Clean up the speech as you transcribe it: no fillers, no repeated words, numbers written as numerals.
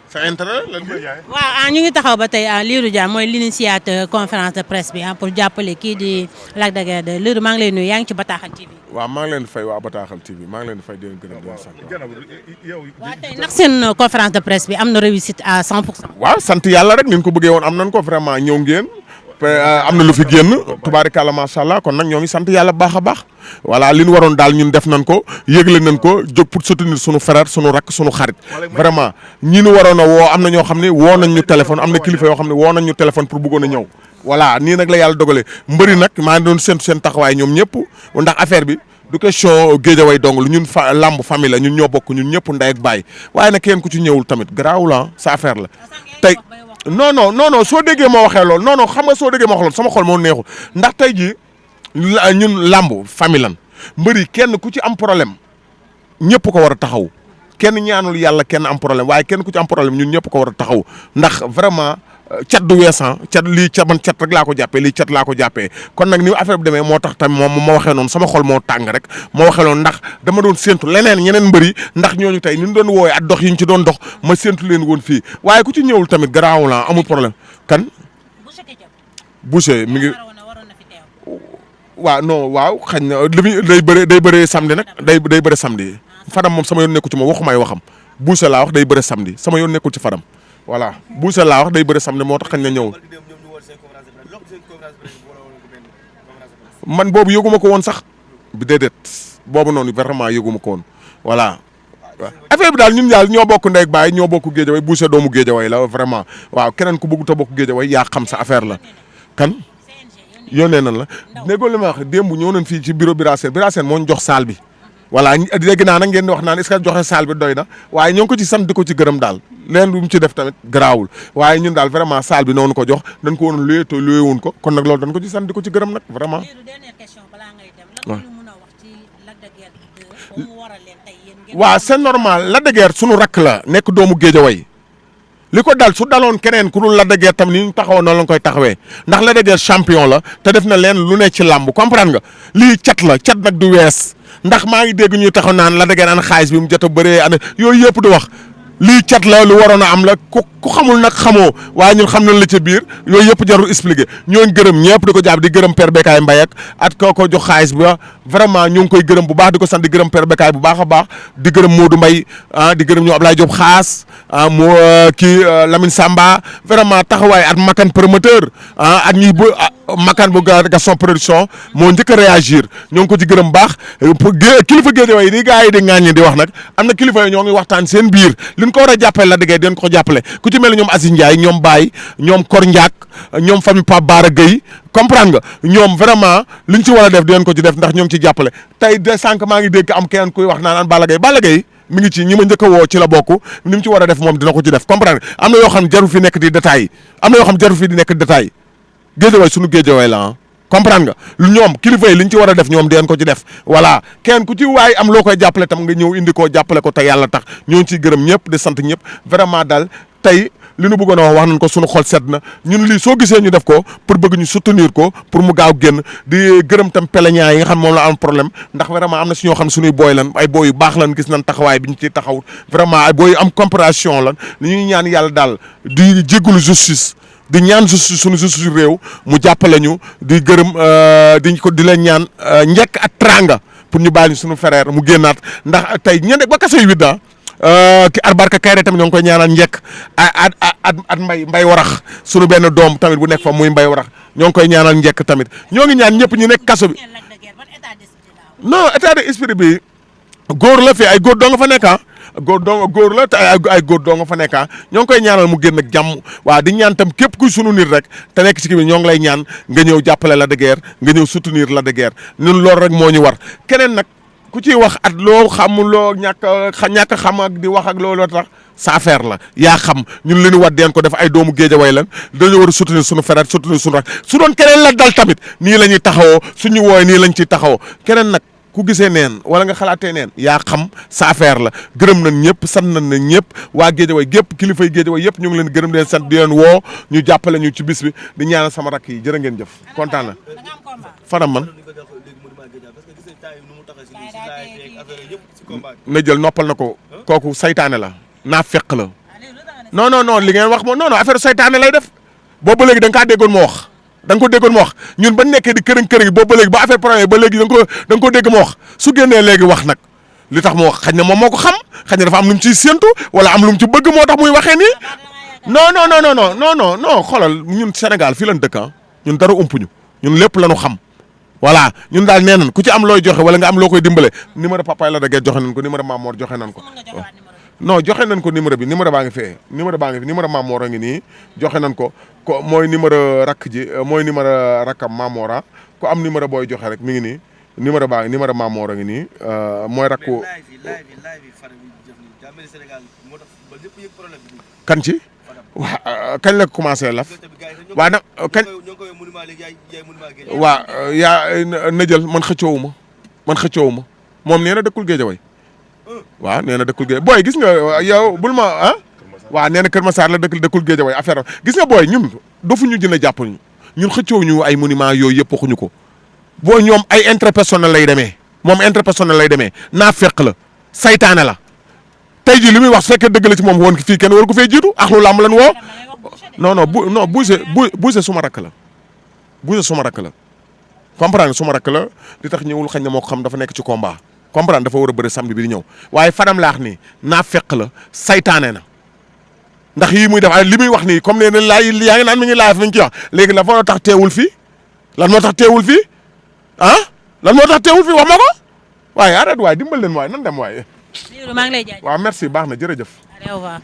sa intérêt lan waaw ñu ngi taxaw ba tey Lirou Dia mooy l'initiateur conférence de presse bi pour jàppale kii di Lac de Guiers 2 Lirou maa ngi lay nuyu yaa ngi ci Bataaxal TV. waaw maa ngi leen di fay waa Bataaxal TV maa ngi leen di fay di leen gërëm di leen sant. waaw tey ndax seen conférence de presse bi am na réussite à 100%. waaw sant yàlla rek ni ñu ko bëggee woon am nañ ko vraiment ñëw ngeen am na lu fi génn tubaarikàlla macha allah kon nag ñoo ngi sant yàlla baax a baax voilà li ñu waroon daal ñun def nañ ko yëgle nañ ko jóg pour soutenir sunu frère sunu rakk sunu xarit vraiment ñi ñu waroon a woo am na ñoo xam ne woo nañ ñu téléphone am na kilifa yoo xam ne woo nañ ñu téléphone pour bëggoon a ñëw voilà nii nag la yàlla dogalee mbëri nag maa ngi doon séntu seen taxawaay ñoom ñëpp ndax affaire bi du question Guédiawaye dong lu ñun lamb famille la ñun ñoo bokk ñun ñëpp ndey ak baay waaye nag kenn ku ci ñëwul tamit garaawul la sa affaire la tey non soo déggee moo waxee loolu non xam nga soo déggee moo wax loolu sama xol moo neexul ndax tey jii ñun lamb famille lan mbëri kenn ku ci am problème ñëpp ko war a taxaw kenn ñaanul yàlla kenn am problème waaye kenn ku ci am problème ñun ñëpp ko war a taxaw ndax vraiment cat du weesan cat lii cat man cat rek laa ko jàppee lii cat laa ko jàppee kon nag ni affaire bi demee moo tax tamit moom ma waxee noonu sama xol moo tàng rek ma waxee noonu ndax dama doon séentu leneen ñeneen mbëri ndax ñooñu tey ni ñu doon woowee at dox yi ñu ci doon dox ma séentu leen woon fii waaye ku ci ñëwul tamit garaawul la amul problème kan Boucher mi ngi waaw non waaw xañ na li muy day bëree samedi nag day bëre samedi Fadam moom sama yoon nekku ci ma waxumaay waxam Boucher laa wax day bëre samedi sama yoon nekkul ci Fadam voilà Boucher laa wax day bëre samedi moo tax xañ na ñëwul man boobu yëguma ko woon sax déedéet boobu noonu vraiment yëguma ko woon voilà affaire bi daal ñun daal ñoo bokk ndey ak baay ñoo bokk Guédiawaye Boucher doomu Guédiawaye la vraiment waaw keneen ku bëgg ta bokk Guédiawaye yaa xam sa affaire la kan yónnee nan la néegoo li ma wax démb ñëw nañ fii ci bureau Bira Sène moo ñu jox salle bi voilà dégg naa nag ngeen di wax naan est-ce que joxe salle bi doy na waaye ñoo ngi ko ci sant di ko ci gërëm daal leen lu mu ci def tamit garaawul waaye ñun daal vraiment salle bi noonu ko jox dañ ko woon loué te loué wuñ ko kon nag loolu dañ ko ci sant di ko ci gërëm nag vraiment waaw c'est normal Lac de Guiers sunu rakk la nekk doomu Guédiawaye li ko dal su daloon keneen ku dul Lac de Guiers tam ni ñu taxawoon noonu la koy taxawee ndax Lac de Guiers champion la te def na leen lu ne ci làmb comprendre nga lii cat la cat nag du wees ndax maa ngi dégg ñuy taxaw naan Lac de Guiers an xaalis bi mu jot a bëree an yooyu yëpp du wax lii cat la lu waroon a am la ku xamul nag xamoo waaye ñun xam nañ la ca biir yooyu yëpp jarul expliqué ñooñu gërëm ñëpp di ko jàpp di gërëm Père Bekaay Mbaye ak ko jox xaalis bi vraiment ñu ngi koy gërëm bu baax di ko sant di gërëm Père Bekaay bu baax a baax di gërëm Modou Mbaye di gërëm ñoom Ablaye Diop xaas moo kii Lamine Samba vraiment taxawaay at Makan promoteur ak ñi bu Makan bu Gaston production moo njëkk a réagir ñoo ngi ko ci gërëm baax kilifa Guédiawaye di gars yi di ŋaaññi di wax nag am na kilifa yi ñoo ngi waxtaan seen biir liñ ko war a jàppale la dëggee den ko jàppale ku ci mel ni ñoom Aziz Ndiaye ñoom Baye ñoom Kor Ndiak ñoom famille Pape Bara Gueye comprendre nga ñoom vraiment liñ ci war a def di leen ko ci def ndax ñoo ngi ci jàppale tey de sànq maa ngi dégg am keneen kuy wax naan Balla Gaye mi ngi ci ñi ma njëkk a woo ci la bokk ni mu ci war a def moom dina ko ci def comprendre am na yoo xam ne jaru fi nekk di détail am na yoo xam jaru fi di nekk détail Guédiawaye sunu Guédiawaye la comprendre nga ñoom kilifa yi liñ ci war a def ñoom deen ko ci def voilà kenn ku ci waay am loo koy jàppale tam nga ñëw indi koo jàppale ko te yàlla tax ñoo ngi ciy gërëm ñëpp di sant ñëpp vraiment daal tey li nu bëggoon a wax nañ ko sunu xol sedd na ñun lii soo gisee ñu def ko pour bëgg ñu soutenir ko pour mu gaaw génn di gërëm tam peleñaa yi nga xam moom la am problème ndax vraiment am na si ñoo xam suñuy booy lan ay booy yu baax lan gis nañ taxawaay bi ñu ciy taxaw vraiment ay booy yu am compréhension lan li ñuy ñaan yàlla daal di jéggulu justice di ñaan justice suñu justice réew mu jàppale ñu di gërëm di leen ñaan njekk ak tranga pour ñu bàyyi ñu suñu frère mu génnaat ndax tey ñen ba kaso yi widda ki Arbarka Kayre tamit ñoo ngi koy ñaanal njekk at mbay warax suñu benn doom tamit bu nekk fa muy mbay warax ñoo ngi koy ñaanal njekk tamit ñoo ngi ñaan ñëpp ñu nekk kaso bi non état d'esprit bi góor la fi ay góor doo nga fa nekk góor la te ay góor doo nga fa nekk ñoo ngi koy ñaanal mu génn ak jàmm waa di ñaan tam képp kuy sunu nit rek te nekk ci kii bi ñoo ngi lay ñaan nga ñëw jàppale Lac de Guiers nga ñëw soutenir Lac de Guiers ñun loolu rek moo ñu war keneen nag ku ciy wax at loo xamul loo ñàkk xam ak di wax ak looloo tax sa affaire la yaa xam ñun li ñu war deen ko def ay doomu Guédiawaye lan dañu war a soutenir sunu frère soutenir sunu rak su doon keneen la dal tamit nii la ñuy taxawoo suñu wooy nii lañ ciy taxawoo keneen nag ku gisee neen wala nga xalaatee neen yaa xam sa affaire la gërëm nañ ñëpp sant nañ ne ñëpp waa Guédiawaye gépp kilifay Guédiawaye yëpp ñu ngi leen gërëm di leen sant di leen woo ñu jàppale ñu ci bis bi di ñaanal sama rakk yi jërë ngeen jëf kontaan na fanam man na jël noppal na ko kooku saytaane la naa fekk la non li ngeen wax moom non affaire saytaane lay def boobu ba léegi da nga kaa déggoon moo wax da nga ko déggoon moo wax ñun ba nekkee di kërëng boobu ba léegi ba affaire problème ba léegi da nga ko dégg moo wax su génnee léegi wax nag li tax moo wax xañ na moom moo ko xam xañ na dafa am lu mu ciy séentu wala am lu mu ci bëgg moo tax muy waxee nii non xoolal ñun Sénégal fii lañ dëkk ñun dara umpuñu ñun lépp lañu xam voilà ñun daal nee nañ ku ci am looy joxe wala nga am loo koy dimbale numéro papa la dëgg joxe nañ ko numéro Mamor joxe nañ ko non joxe nañ ko numéro bi numéro baa ngi fee numéro Mamor a ngi nii joxe nañ ko mooy numéro rakk ji mooy numéro rakkam Mamora ku am numéro booy joxe rek mi ngi nii numéro Mamor a ngi nii mooy rakku kan ci waa kañ la commencé laf waa nag kañ waa yaa na jël man xëccoowuma moom nee na dëkkul Géejawaay waaw nee na dëkkul Géejawaay booy gis nga yow bul ma waaw nee na Kër Massar la dëkkul Géejawaay affaire gis nga booy ñun dofuñu dina jàpp ñun xëccoowuñu ay monument yooyu yëpp waxuñu ko boo ñoom ay intérêt personnel lay demee moom intérêt personnel lay demee naa fekk la saytaane la tey jii li muy wax su fekkee dëgg la ci moom woon fii kenn war ko fee jiitu ak lu làmb lan woo non Boucher suma rakk la Boucher suma rakk la comprendre suma rakk la li tax ñëwul xañ na moo ko xam dafa nekk ci combat comprendre dafa war a bëri samedi bi di ñëw waaye Fadam laax nii naa fekk la saytaane na ndax yii muy def ay li muy wax nii comme ne yaa ngi naan mi ngi laaj fi ñu ci wax léegi la fa tax teewul fii lan moo tax teewul fii lan moo tax teewul fii wax ma ko waaye arrête waaye dimbal leen waaye nan dem waaye. maa ngi lay jaajëfal waaw merci baax na jërëjëf. Allez, au revoir.